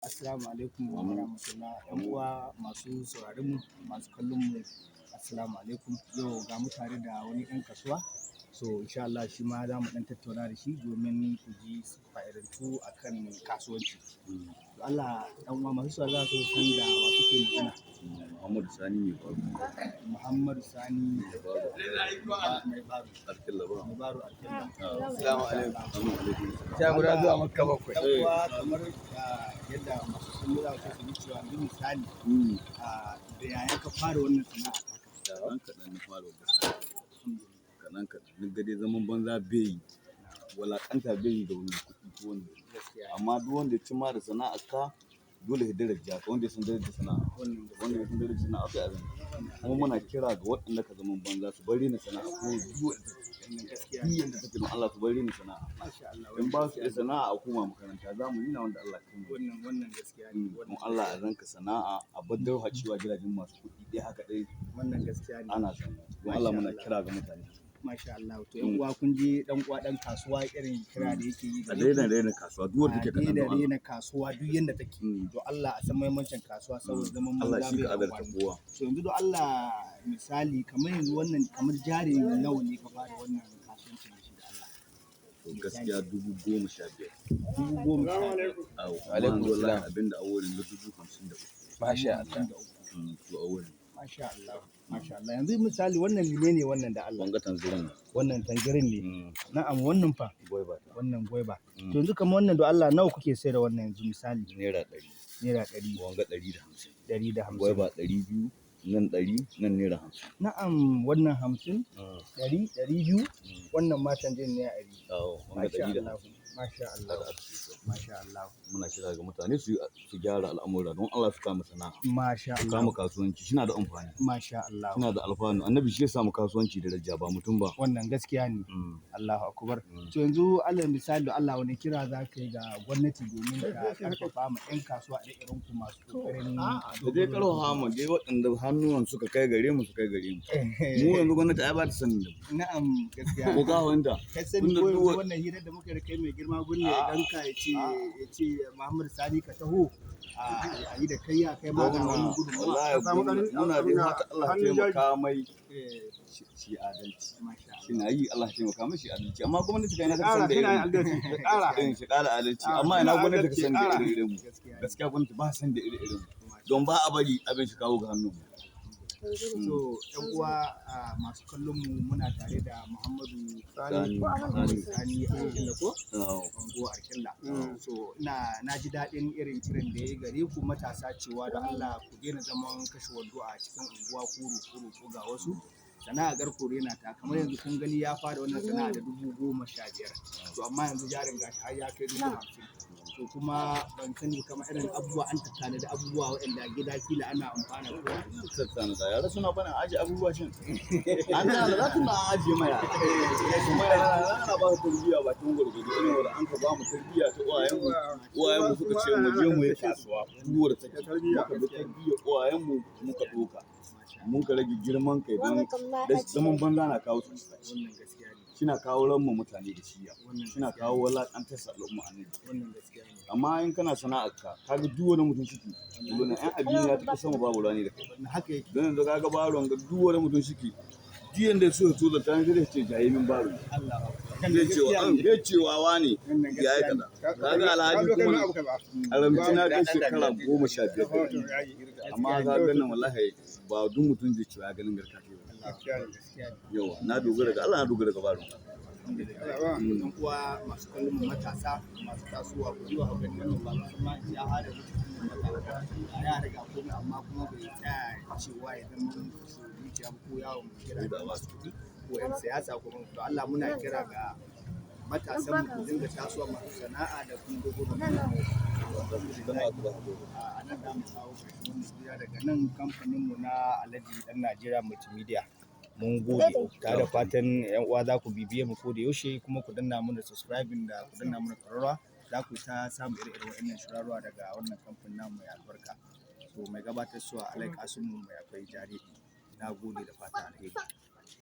Assalamu alaikum wa rahmatullah. 'Yan uwa masu sauraron mu, masu kallon mu, assalamu alaikum. Yau ga mu tare da wani ɗan kasuwa. So insha Allah shi ma za mu ɗan tattauna da shi domin ku ji fa'idantu akan kasuwanci. To Allah, ɗan uwa masu sauraro za su san da wa suke magana. Muhammadu Sani mai baro. Muhammadu Sani Mai baro. mai baro. Alkilla ba. Mai baro Alkilla. Assalamu alaikum. Assalamu alaikum. Sai guda zuwa Makka bakwai. Ɗan uwa, kamar yadda masu sun za su ji cewa yanzu misali da yaya ka fara wannan sana'a taka? Kaɗan kaɗan na fara gaskiya. Kaɗan kaɗan. Duk da dai zaman banza bai yi. Walaƙanta bai yi da wani kuɗi ko wani. Gaskiya. Amma duk wanda ya ci ma da sana'ar ka, dole ya daraja ka, wanda ya san darajar sana'a. Wannan Wanda ya san darajar sana'a sai a zama. Kuma muna kira ga waɗanda ka zaman banza su bari na sana'a ko duk wanda wannan gaskiya. Duk yanda take, don Allah su bari na sana'a. Masha Allah. In ba su da sana'a, a koma makaranta, zamani na wanda Allah ya kai mu. Wannan gaskiya ne. Don Allah a zanka sana'a, a bar hacewa gidajen masu kuɗi ɗaya haka ɗai. Wannan gaskiya ne. Ana sana'a. Don Allah muna kira ga mutane. Masha Allah. To yan uwa, kun ji dan uwa dan kasuwa irin kira da yake yi A gare ku. daina raina kasuwa duk wanda A take kaɗan, daina don Allah. rena kasuwa duk yanda take. To Allah a san muhimmancin kasuwa saboda zaman Allah banza shi bai ka da azarta amfani. kowa. So yanzu don Allah misali kamar yanzu wannan, kamar jari nawa ne ka fara wannan kasuwancin da shi da Allah? To gaskiya 15,000. 15,000. Awo. Alaikum Amma yanzu wallahi salam. abinda a wurin na 53,000. Masha Allah. 53. To a wurin. Masha Allah. Masha Allah. Yanzu misali wannan menene wannan da Allah? Wanga tanzirin. Wannan tangirin ne. Na'am, wannan fa? Gwaiba ta. Wannan gwaiba. Mm. To yanzu kamar wannan, don Allah nawa kuke sayar da wannan yanzu misali? ₦100. ₦100. Wanga 150. 150. Gwaiba 200, nan 100, nan ₦50. Na'am, wannan 50, 100, 200, wannan ma tangirin ₦100. Awo, wanga Masha ɗari da Allah. hamsin. Masha Allah. Haka aka ce. Masha Allah. Muna kira ga mutane su gyara al'amura, don Allah su kama sana'a. Masha Su Allah. kama kasuwanci, shi na da amfani. Masha Allah. Suna da alfanu. Annabi shi ya samu kasuwanci daraja, ba mutum ba. Wannan gaskiya ne. Allahu akbar. To yanzu alal misali da Allah wani kira za ka yi ga gwamnati domin ta karfafa ma 'yan kasuwa da irin ku masu kokarin Da dai karfafa mu dai, waɗanda hannuwan suka kai gare mu su kai gare mu. Mu yanzu gwamnati ai ba ta sanin da mu. Na'am, gaskiya. Ko ka fahimta? Kai sani Tunda ko duk yanzu wannan hirar da muka yi da kai, mai girma gunne ya ganka ya ce Muhammad Sani ka taho a yi da kai, ya kai ma ga wannan gudunmawa. Wallahi gwamnati muna dai fata Allah ya taimaka mai shi adalci. Masha Allah. Shi na yi, Allah ya taimaka mai shi adalci. Amma gwamnati kai na ta san da Ƙara, irin adalci, ƙara. mu. Shi ƙara adalci. Amma ina gwamnati ka san da irin irin mu. Gaskiya ne. Gaskiya gwamnati ba san da irin irin mu. Don ba a bari abin shi kawo ga hannun mu. So yan uwa masu kallon mu, muna tare da Muhammadu Sani. Muhammadu Sani Arkilla ko? Awo. Ango Arkilla. So ina na ji daɗin irin kiran da ya gare ku matasa cewa da Allah ku daina zaman kashe wando a cikin unguwa ko roƙo-roƙo ga wasu. Sana'a garko rena ta, kamar yanzu kun gani ya fara wannan sana'a da 15,000. To amma yanzu jarin gashi har ya kai 50,000. To kuma ban sani kamar irin abubuwa an tattanadi abubuwa waɗanda gida kila ana amfana ko Tattana da yara suna bana aje abubuwa shin. An tana da tun da an aje maya. Kuma yara ana ba su tarbiyya bakin gwargwado irin wanda an ka ba mu tarbiyya ta uwayenmu. Uwayenmu suka ce mu je mu yi kasuwa. Duk wanda take. Muka bi tarbiyyar uwayenmu muka ɗauka. Mun ka rage girman kai, don zaman banza na kawo su. Wannan gaskiya ne. Shina kawo ranmu mutane da shiya. Wannan Shina kawo walaƙantar al'umma annabi. Wannan gaskiya ne. Amma in kana sana'ar ka, kaga duk wani mutum shiki. Dole ɗan abin ya tafi sama, babu ruwa ne da kai. Wannan haka yake. Don yanzu kaga baron ga duk wani mutum shiki, duk yanda so ya tozarta ta zai ce jaye min baro. Allah. Zai cewa an zai cewa wani Wannan ya yi gaskiya ne. kaza. Kaga alhaji kuma aramci na kai shekara 15 da amma ka ganin wallahi ba duk mutum zai cewa ya ganin garka ce ba. Gaskiya ne. Yawa, na dogara ga Allah, na dogara ga baron. Yan uwa masu kallon mu, matasa masu tasowa, ku yi wa gani wannan ba musamman ya hada mutum matasa a yara ga komai, amma kuma bai tsaya cewa ya zama zuciya ba ko yawon kira da masu kuɗi ko 'yan siyasa ko to Allah muna kira ga matasan mu ku dinga tasowa masu sana'a da kuma dogaro. A nan da mu kawo ƙarshen wannan hira daga nan kamfanin mu na Alhaji Dan Najeriya Multimedia. Mun gode, tare da fatan yan uwa za ku bibiye mu ko da yaushe, kuma ku danna mana subscribing da ku danna mana ƙararrawa, za ku ta samu ire-iren wa'annan shirarwa daga wannan kamfanin namu mai albarka. So mai gabatar suwa Alai Kasimu mai akwai jariri. Na gode da fatan alheri.